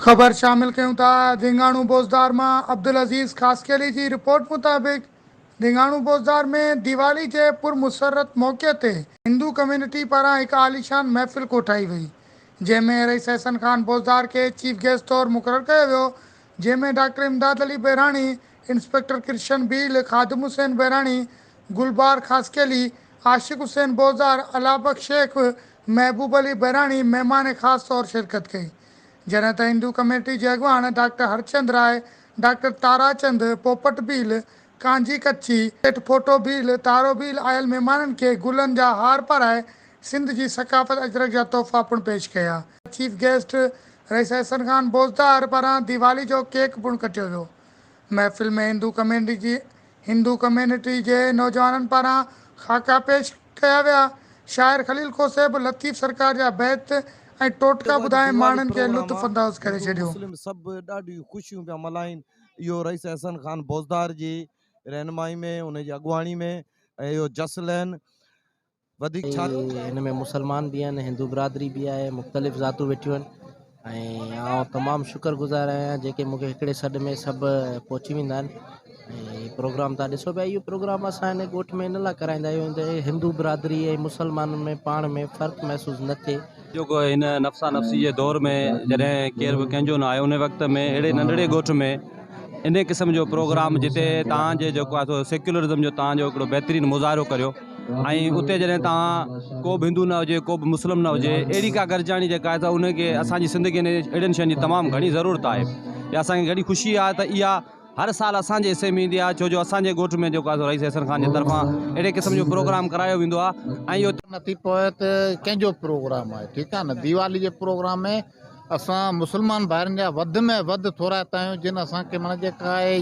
خبر شامل ڪيون ٿا ڌينگاڻو بوزدار مان عبدالعزيز خاصخيلي جي رپورٽ مطابق ڌينگاڻو بوزدار ۾ ديوالي جي پرمسرت موقعي تي هندو ڪميونٽي پاران هڪ عاليشان محفل ڪوٺائي وئي جنهن ۾ رئيس احسن خان بوزدار کي چيف گيسٽ طور مقرر ڪيو ويو جنهن ۾ ڊاڪٽر امداد علي بهراڻي، انسپيڪٽر ڪرشن ڀيل، خادم حسين بهراڻي، گلبهار خاصخيلي، عاشق حسين بوزدار، الله بخش شيخ، محبوب علي بهراڻي مهمان خاص طور شرڪت ڪئي. جڏهن ته هندو ڪميونٽي جي اڳواڻ ڊاڪٽر هرچند راء، ڊاڪٽر تارا چند، پوپٽ ڀيل، ڪانجي ڪڇي، سيٺ ڦوٽو ڀيل، تارو ڀيل آيل مهمانن کي گلن جا هار پارائي سنڌ جي ثقافت اجرڪ جا تحفا پڻ پيش ڪيا. چيف گيسٽ رئيس احسن خان بوزدار پاران ديوالي جو ڪيڪ پڻ ڪٽيو ويو. محفل ۾ هندو ڪميونٽي جي هندو ڪميونٽي جي نوجوانن پاران خاڪا پيش ڪيا ويا. شاعر خليل کوسي به لطيف سرڪار جا بيت ۽ ٽوٽڪا جيڪو اڄ ٻڌائي ديوالي ماڻهن کي پروگرام لطف آ اندوز ڪري هندو ڇڏيو. مسلم سڀ ڏاڍيون خوشيون پيا ملهائين اهو رئيس احسن خان بوزدار جي رهنمائي ۾ ان جي اڳواڻي ۾ ۽ اهو جس لهن وڌيڪ ڇا هن ۾ مسلمان به آهن هندو برادري به آهي مختلف ذاتون ويٺيون آهن ۽ آئون تمام شڪر گذار آهيان جيڪي مونکي هڪڙي سڏ ۾ سڀ پهچي ويندا آهن ۽ پروگرام تان ڏسو پيا اهو پروگرام اسان هن ڳوٺ ۾ ان لاء ڪرائيندا آهيون ته هندو برادري ۽ مسلمانن ۾ پاڻ ۾ فرق محسوس نه ٿئي. جيڪو هن نفسا نفسي جي دور ۾ جڏهن ڪير به ڪنهن جو نه آهي ان وقت ۾ اهڙي ننڍڙي ڳوٺ ۾ انهي قسم جو پروگرام جتي توهان جي جيڪو آهي سو سيڪيولرزم جو توهان جو هڪڙو بهترين مظاهرو ڪريو ۽ اتي جڏهن توهان ڪو به هندو نه هجي ڪو به مسلم نه هجي اهڙي ڪا گڏجاڻي جيڪا آهي ته ان کي اسان جي سنڌ کي اهڙين شين جي تمام گهڻي ضرورت آهي يا اسان کي گهڻي خوشي آهي ته اها هر سال اسان جي حصي ۾ ايندي آهي ڇو جو اسان جي ڳوٺ ۾ جيڪو آهي سو رئيس احسن خان جي طرفان اهڙي قسم جو پروگرام ڪرايو ويندو آهي ۽ اهو نٿي پوي ته ڪنهن جو پروگرام آهي ٺيڪ آهي نه ديوالي جي پروگرام ۾ اسان مسلمان ڀائرن جا وڌ ۾ وڌ ٿورائتا آهيون جن اسان کي معنيٰ جيڪا آهي.